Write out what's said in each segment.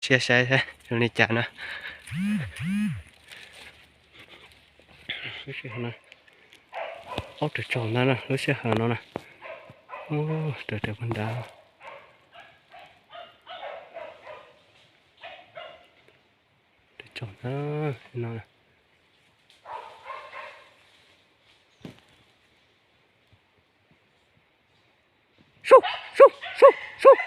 Sia saib zoo li cas na. Lub sij hawm no, ob tug tsaug ntag na, lub sij hawm no na. Ub, raws raws puag nrad. Tsaug ntag no. Sub, sub, sub, sub.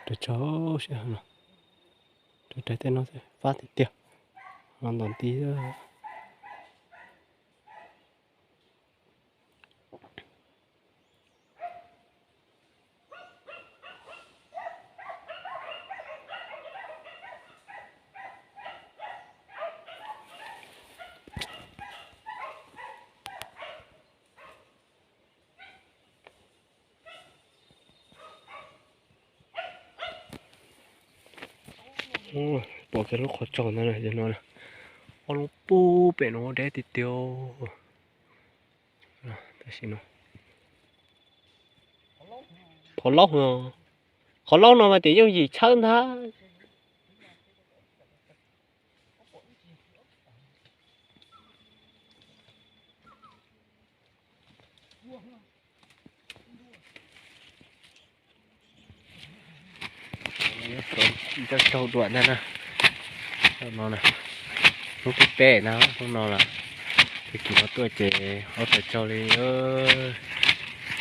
Rau tsaug sij hawm no, rau tej no fab tiag tiag, no ntom nti. Pom kiag lub qhov tsaug ntawd no, ob lub pub pem no deb tiag tiag. Tam sim no qhov laub, qhov laub no mas tias yooj yim tshawb ntag. Ntsaug dua ntag na. No, hnub thib peb na, hnub no lawm. Tag kis no tuaj ces ob tug tsaug li,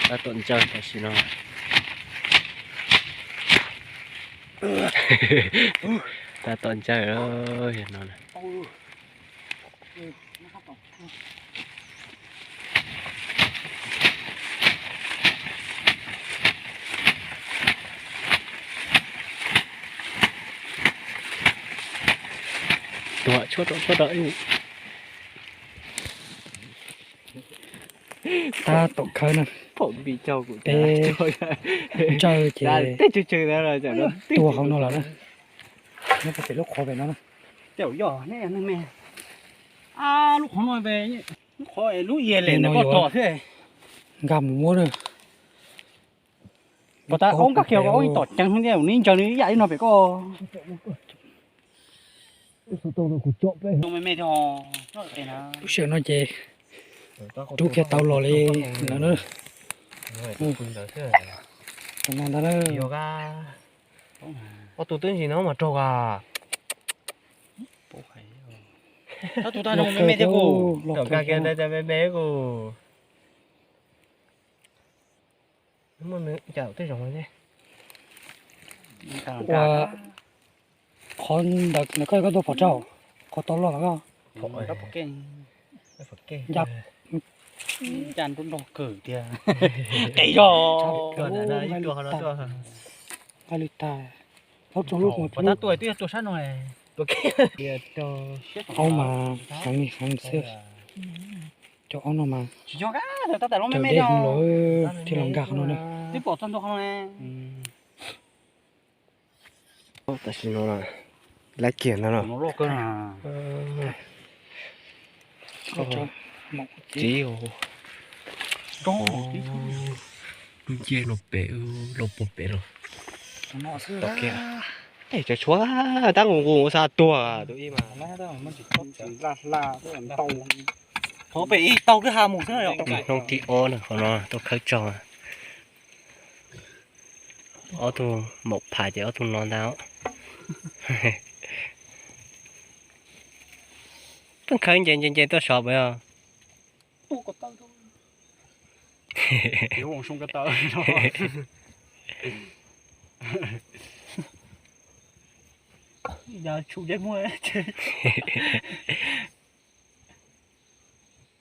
tab tom ntsaws tam sim no. Tab tom ntsaws no. Tuag tshuab rau tshuab rau. Tab tom khawb na. Peb ntsaws ces tuag hauv no lawm na. Nyob pem lub qhov pem no na. Lub qhov no, lub qhov lub iab le no yuav nkag mus muab na. Pom tas ob nkag kiag ko, ob tom ceev thiab, neb ntsaws nws ib yam li no pem ko. Lub sij hawm no ces rub kiag tau los li lawm na. Tus no ntag na. Ob tug twb ntsis no mas raug as. Tab tus tag no me me thiab kuj. Los kawg me me kuj. Muaj nws cas tej zaum thiab. Ua qhov ntawd koj, koj tuaj pom tsaug, qhov tau loj los koj. Nca nrov nrog kawg tiag. Qis zog. Nqa li tag, thaub tsaug lub qhov tab tuaj twb yog tuaj sab no. Aub mas heev li heev xwb. Cov aub no mas raws deb heev los thiaj los nkag qhov no na. Tam sim no lawm, lab kiag ntag no. Tib, nce no pem, los puag pem los. Tom kiag, cov tshuab tab nqus nqus xav tuag tus ib mas. Hnub thib ob na, qhov no tuaj khawb tsaug. Ob tug maum pham ces ob tug no ntag. Peb khawb nce nce nce tuaj sov pem os.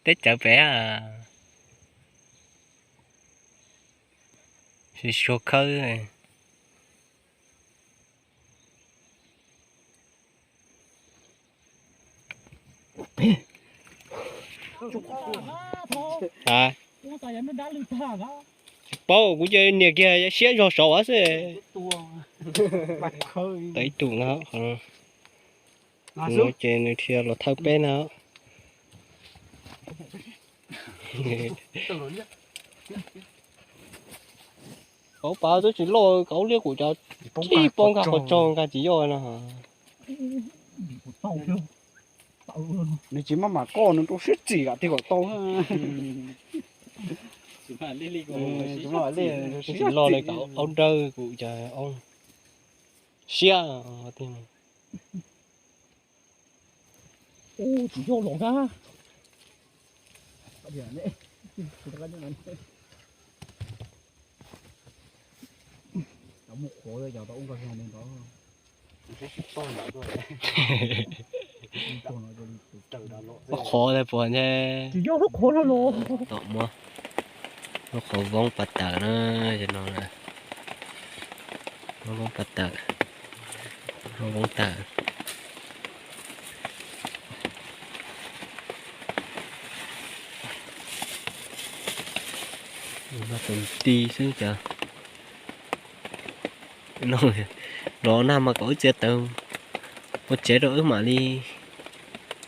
Teb cawv pem, sis suav khawb. Tsis paub, kuv cia nias kiag siab zog saud xwb. Tau ib tug no, ces nws dhia los thawj peb na. Kauv pas twb tsis loj, kauv liab kuv cov tib pob nkag qhov tsaug nkag tsis yoj no. Nws tsis maj mam koj nws rau siab txim kam tig kom tau. Tsis loj li kauv aub dawb kuv cov aub siab. Tsis yog los na. Mus qhuav tau ua nkauj zoo li ntawd. Ua qhuav tas puas ntshe. Tsis yog lub qhuav no los. Tom muab lub qhuav voob pas tawm na, no, lub voob pas tawm, lub voob tawm. Tus ti xwb cas. Los nag mas kom wb txiav taws ua tsev rau wb mam li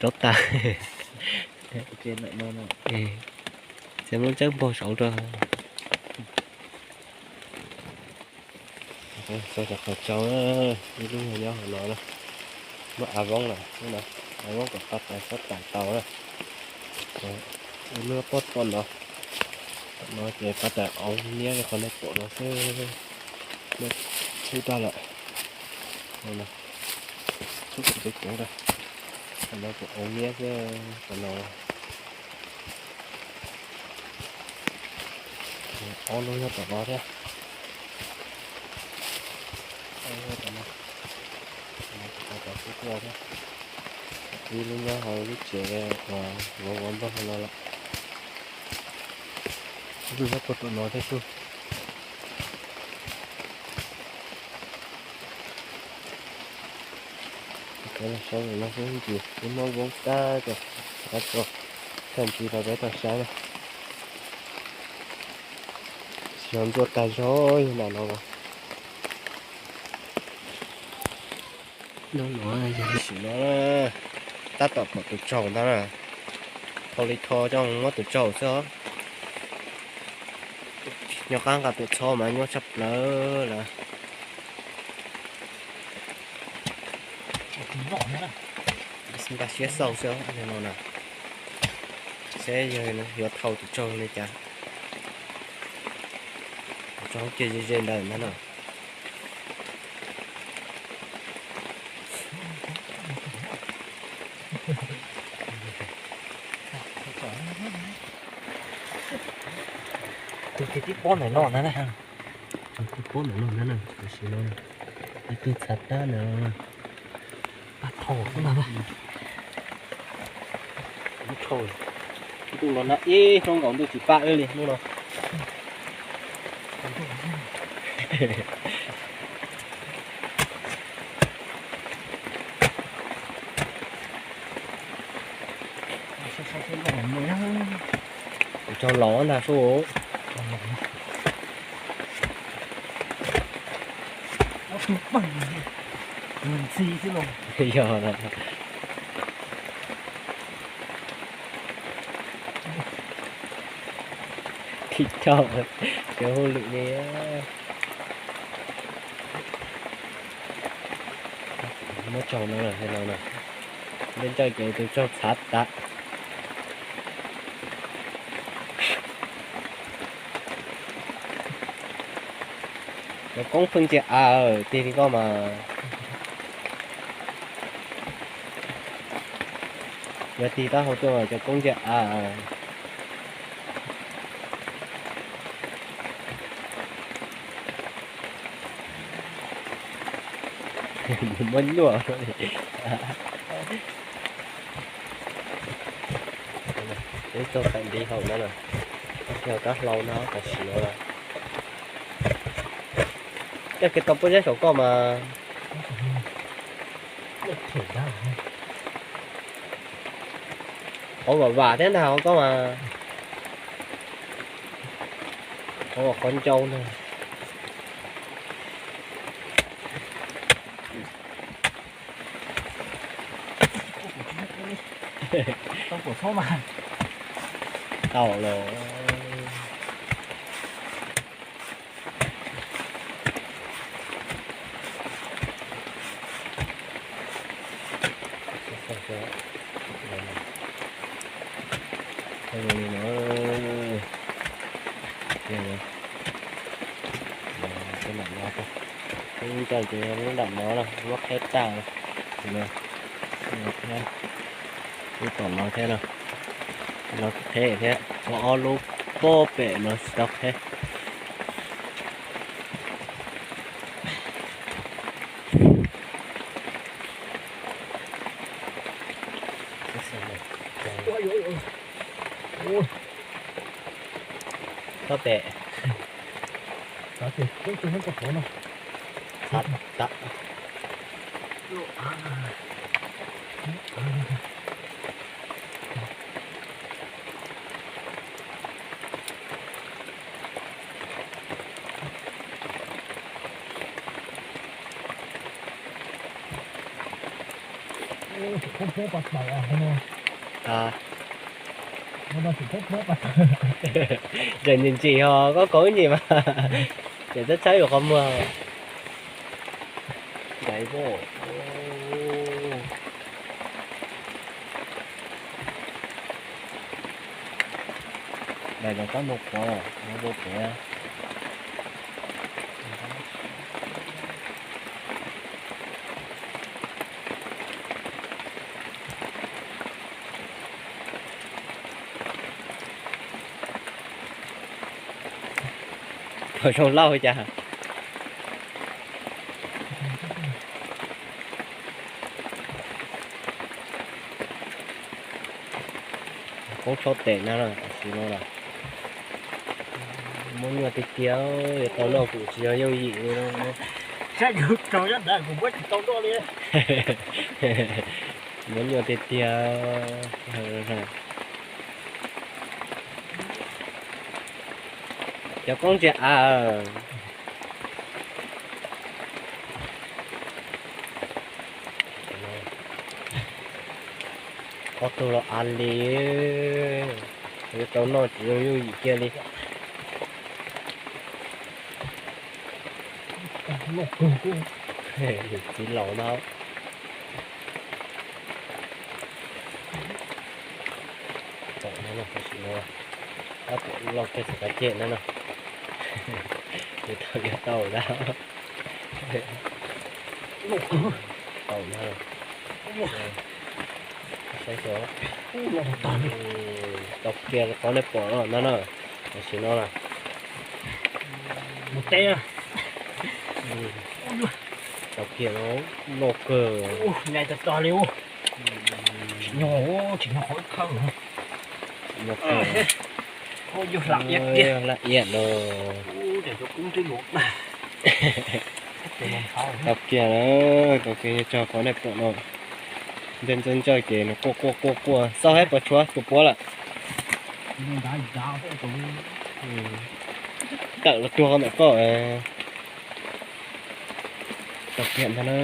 rauv taws. Txiav muab tseeb npog saud rau. Txog cov qhov tsaus, ib lub nyob hauv no na, muab av voob lawm, av voob kom pas tawm xob tawm tau na. Ib lub pob tom no, tom no ces pas tawm auv niab li qhov nej pom no xwb, muab txhub tag lawm. Txhub kom ceev ceev rau, qhov no ces auv niab xwb, qhov no. Ob lub nyob tom no thiab. Ib lub nyob hauv lub tsev uas vov vov nplooj hauv no lawm. Lub nyob puag tom no thiab xwb. Cov los saib no xwb ntsis, wb muab voob tag ces rov qab tso tag ntsis rau peb tau saib na. Xyov ntxuaj tag zog yog nram no los. Sim no tab tom pom tus tsaug ntag na. Thau li tho coj muab tus tsaug xwb os. Nyob qab nqa tuam txhob mas nyuaj tshaj plaws lawm. Npaj siab xauj xwb no na. Seb yog yuav thau tus tsaug li cas. Tus tsaug kiag ze ze ntawd ntag na. Tus tib pob ntawm no ntag na. Tus tib pob ntawm no ntag na, tam sim no ib tug txhav tab ntawm no. Pab thau xwb ntag. Ib tug no na, ib hnub nkaus ntuj tsis pab wb li hnub no. Tus tsaug laus ntag sub. Yog, thim tsaug, cov hauj lwm li. Muab tsaug no lawm, no na, ntsawj ces tus tsaug txhav tas. Cov koob pheej cia av tig li koj mas. Yuav tig taub hau tuaj mas cov koob ntsia av. Muab nyuaj. Peb tuaj qaim ntiv hauv no na, yog kab hlau no tam sim no. Coj kev tau poj zeb saum koj mas. Qhov vam vam thiab ntag hauv koj mas. Qhov vam qhov ncau ntag. Tau los. Li no, ntawm no, ntawm no, lub ntawm no na, muab qheb tag no, lub tom no thiab no, no qheb thiab, tshuav ob lub pob pem no tsis tau qheb. Txhob tes. Tseem ntsim ntsim ho koj kauv ib ntsis mas tseem txhawb txhawb yus qhov muag. Daim no tab npau qhuav, npau pem. Pom zoo lauj cas. Koob tshob tes na, tam sim no lawm. Muab nyuaj tiag tiag, yuav tau noj kuj tsis yog yooj yim li no. Saib yus tso nyob ntawd kuv muab tsis tau noj li. Muab nyuaj tiag tiag. Cov koob ntsia av. Ob tug los av li, yuav tau noj tsis yooj yooj yim kiag li. Txiv laus no. Tam no tam sim no, tab tom loj kiag txog qab ceg na no. Yuav tau yuav tau na. Tau na. Saib xyuas. Tau kiag qhov nej pom no na. Tam sim no na. Tau kiag no, loj kawg. Nyaj tag tag li. Tsis nyog, tsis nyog qhov ib khawb. Laj iab no. Tau kiag na, tau kiag tso qhov nej pom no. Ntej ntxawg ntxawg ces nws quaj quaj quaj quaj, xauj saib puas tshuav, tshuav puav lawm. Tawm los tuag ntawm koj. Tau kiag ntag na.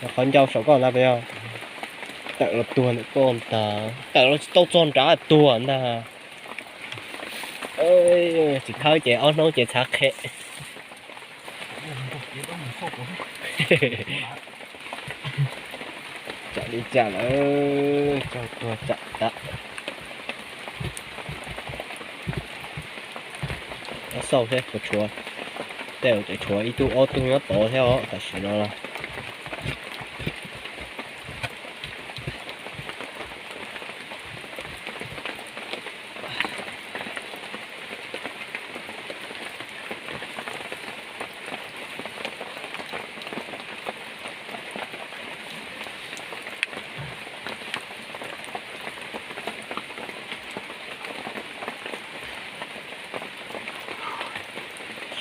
Qhov ncau saum koj ntag puas yog? Tawm los tuag ntawm koj ntag, tawm los tsis tau txog nrad tuag ntag. Tsis khawb ces ob hnub ces txhav qhev. Tsam li cas lawm, tsaug tuag tsam tas. Xauj saib puas tshuav, tej zaum tseem tshuav ib tug ob tug nyob tod thiab os tam sim no los.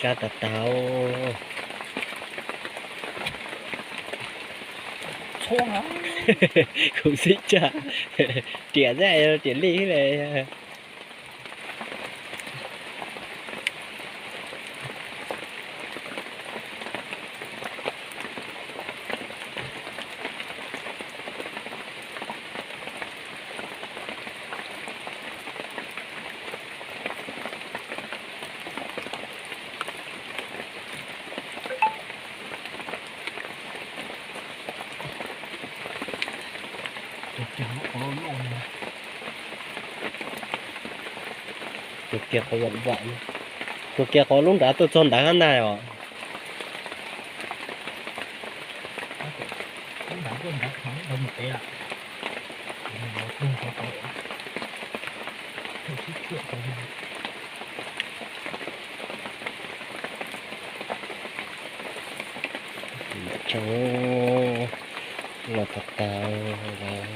Kab tas tas. Kuv xib tsag, riam xwb, riam lij le. Tus kiag qhov, tus kiag qhov lub nrad tuaj txog nrad hab na os. Tsaug, los tag tag lawm.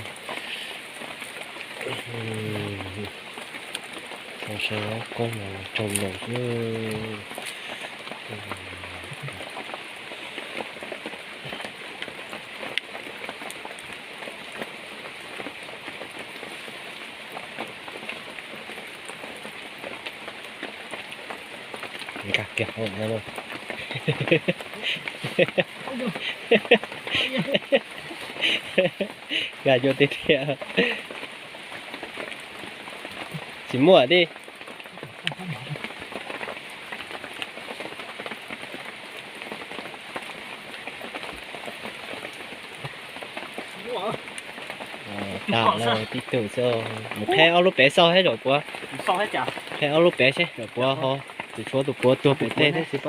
Tau saib zaub koob no tsaug los xwb. Nkag kiag hauv no. Nkag cuag tiag tiag. Tsis muaj tij. Tag lawm tib tug xwb. Mus qheb ob lub pev xauj seb zaum puav. Qheb ob lub pev seb zaum puav ho. Tus tshuav tus puav tuag pem tej thiab tsis paub.